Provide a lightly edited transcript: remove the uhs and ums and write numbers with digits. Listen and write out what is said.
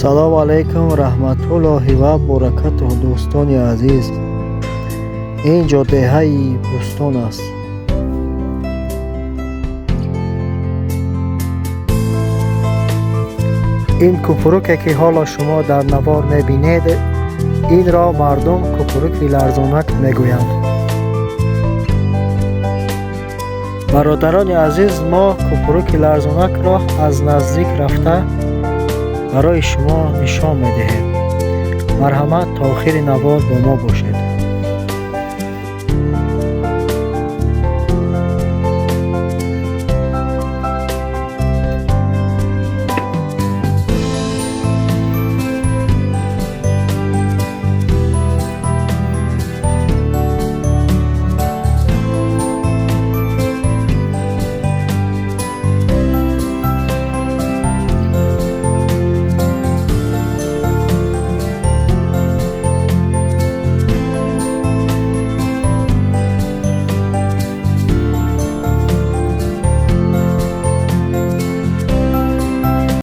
Салому алайкум раҳматуллоҳи ва баракатуҳ, дӯстони азиз. Ин ҷо деҳаи Бӯстон аст. Ин купруке ки ҳоло шумо дар навор мебинед, инро мардум купруки ларзонак мегӯянд. Бародарони азиз, мо купруки ларзонакро аз наздик рафта барои шумо нишон медиҳем. Марҳамат, то охири навор бо мо бошед.